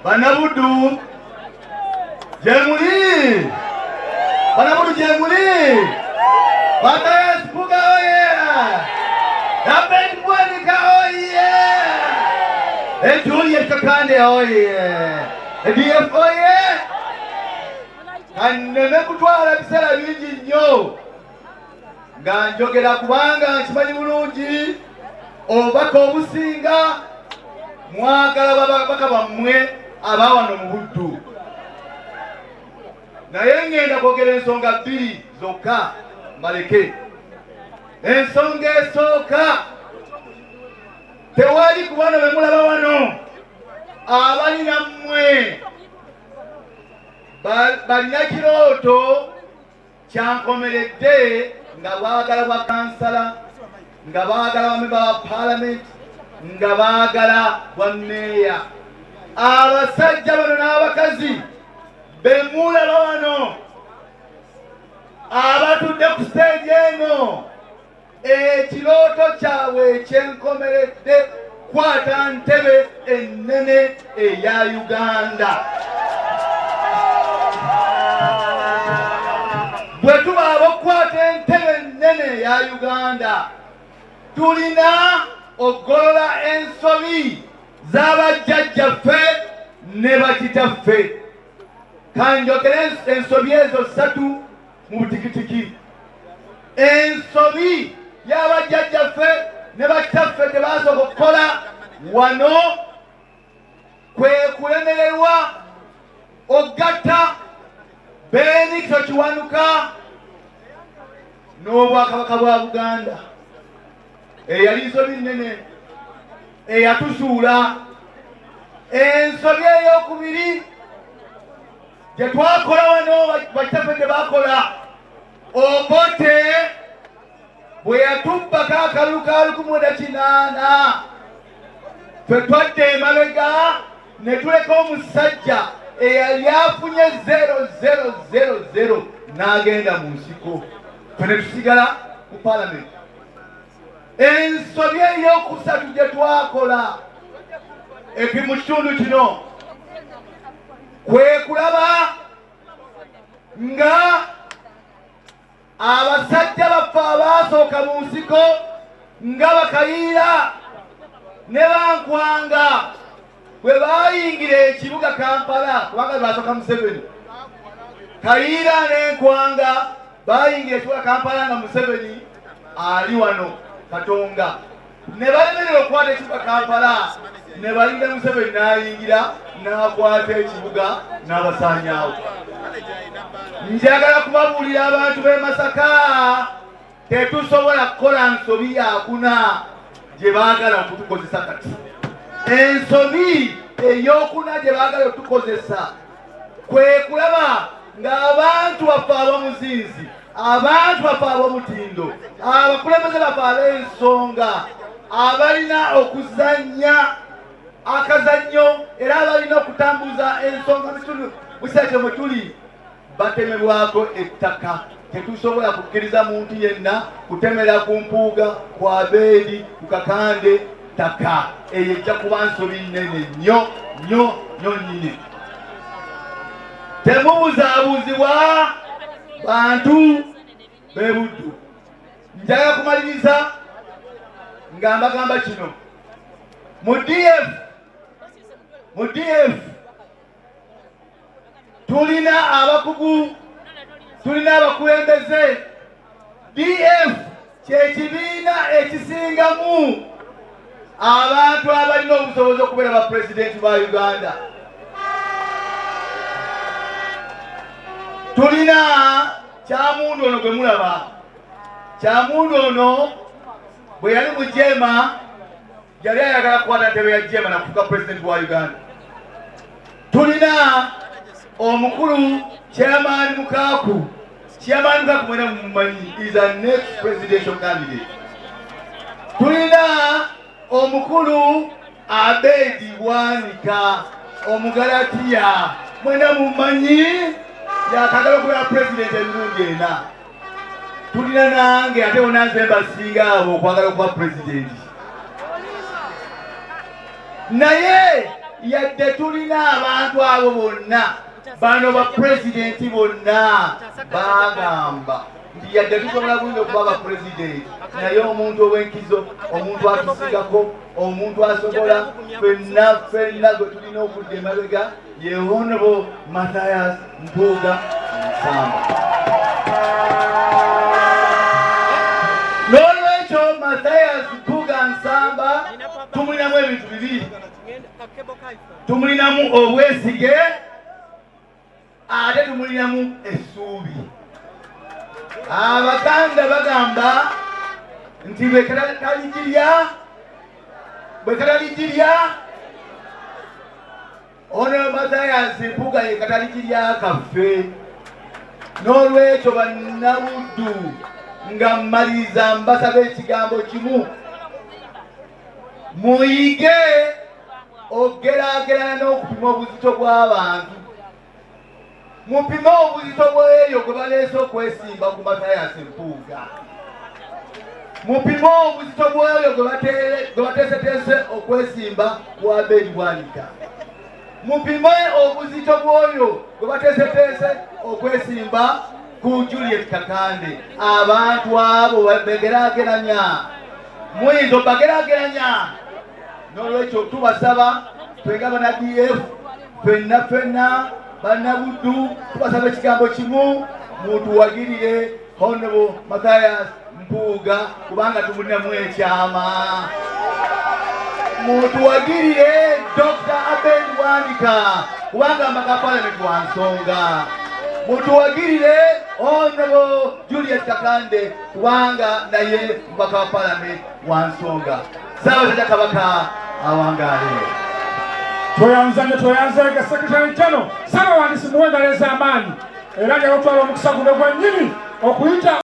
Bannabuddu gyemuli, Bannabuddu gyemuli, Mathias Mpuuga oye! Abed Bwanika oye! Juliet Kakande oye! DF oye! Kanneme kutwala biseera bingi nnyo nga njogera kubanga nkimanyi bulungi obubaka obusinga mwagala babaka bammwe abawano mu Buddu, naye ngenda kwogera ensonga bbiri zokka mbaleke. Ensonga esooka, tewali ku bano be mulaba wano abali nammwe balina kirooto kyankomeredde nga baagala bwa kansala, nga baagala bamemba ba paalamenti, nga baagala bwa meeya. Abasajja bano n'abakazi bemulaba wano abatudde ku siteegi eno, ekirooto kyabwe ekyenkomeredde kwata ntebe ennene eya Uganda. Bwe tuba abokukwata entebe ennene eya Uganda, tulina okugolola ensobi z'abajjajjaffe ne bakitaffe. Kanjogere ensobi ezo ssatu mu butikitiki. Ensobi y'abajjajjaffe ne bakitaffe gye baasooka okukola wano kwe kulemererwa okugatta Benedicto Kiwanuka n'Obwakabaka bwa Buganda. Eyali nsobi nnene eyatusuula. Ensobi ey'okubiri gye twakola wano, bakitaffe gye bakola, Obote bwe yatubbako akalulu ka 1980, ffe twadda emabega ne tuleka omusajja eyali afunye 0000 n'agenda mu nsiko, ffe ne tusigala ku paalamenti. Ensobi ey'okusatu gye twakola epi mu kitundu kino kwe kulaba nga abasajja baffe abaasooka mu nsiko nga Bakayiira ne Bankwanga bwe baayingira ekibuga Kampala, kubanga basooka Museveni. Kayiira n'Enkwanga bayingira ekibuga Kampala nga Museveni ali wano Katonga, ne balemerera okukwata ekibuga Kampala, ne balinda Museveni n'ayingira n'akwata ekibuga n'abasaanyaawo. Njagala kubabuulira abantu b'e Masaka, tetusobola kukola nsobi yakuna gye baagala okutukozesa kati. Ensobi ey'okuna gye baagala okutukozesa kwe kulaba ng'abantu baffe ab'omuzinzi, abantu baffe ab'omutindo, abakulembeze baffe ab'ensonga abalina okuzannya akazannyo era abalina okutambuza ensonga mu kitundu mukiseera kyo mwe tuli batemebwako ettaka. Tetusobola kukkiriza muntu yenna kutemera ku Mpuuga, ku Abeedi, ku Kakande ttaka. Eyo ejja kuba nsobi nnene nnyo nnyo nnyo nnyini. Temubuzaabuuzibwa bantu b'e Buddu. Njagala kumaliriza nga mbagamba kino: mu DF, mu DF tulina abakugu, tulina abakulembeze. DF kyekibiina ekisingamu abantu abalina obusobozi okubeera ba pulezidenti ba Uganda. Tulina Kyamundu ono gwe mulaba. Kyamundu ono bwe yali mu jeema yali ayagala kukwata ntebe ya jeema nakufuuka pulezidenti wa Uganda. Tulina omukulu Chairman Mukaaku. Chairman Mukaaku mwena mumumanyi, is a next presidential candidate. Tulina omukulu Abedi Bwanika Omugalatiya, mwena mumanyi, yakagala okubeera pulezidenti emirundi ena. Tulina nange, ate wona nze mbasinga abo okwagala okuba pulezidenti, naye Yadde tulina abantu abo bonna, bano bapulezidenti bonna bagamba nti yadde tusobola bulungi okuba bapulezidenti, naye omuntu ow'enkizo, omuntu atusigako, omuntu asobola fenna fenna gwe tulina okudda emabega ye Honorable Mathias Mpuuga Nsamba. N'olwekyo Mathias Mpuuga Nsamba tumulinamu ebintu bibiri, tumulinamu obwesige ate tumulinamu essuubi. Abaganda bagamba nti bwekataligirya ono Mathias Mpuuga ye kataligirya kaffe. N'olwekyo bannabuddu, nga mmaliriza, mbasaba ekigambo kimu: muyige okugeraagerana n'okupima obuzito bw'abantu. Mupime obuzito bw'eyo gwe baleese okwesimba ku Mathias Mpuuga, mupime obuzito bw'oyo gwe bateeseteese okwesimba ku Abedi Bwanika, mupime obuzito bw'oyo gwe bateeseteese okwesimba ku Juliet Kakande. Abantu abo begeraageranya, muyinza obageraageranya. N'olwekyo tubasaba twenga bana DF ffenna ffenna bannabuddu, tubasaba ekigambo kimu: mutuwagirire Honorable Mathias Mpuuga, kubanga tumulinamu ekyama. Mutuwagirire Dr. Abed Bwanika, kubanga mbaka parliament wa nsonga. Mutuwagirire Honorable Juliet Kakande, kubanga naye mbaka wa parliament wa nsonga. Ssaabasajja Kabaka awangaale. Tweyanza nnyo, tweyanzeege Secretary General, Ssaabawandiisi, muwe engalo ez'amaanyi. Era njagala okutwala omukisa guno gwennyini okuyita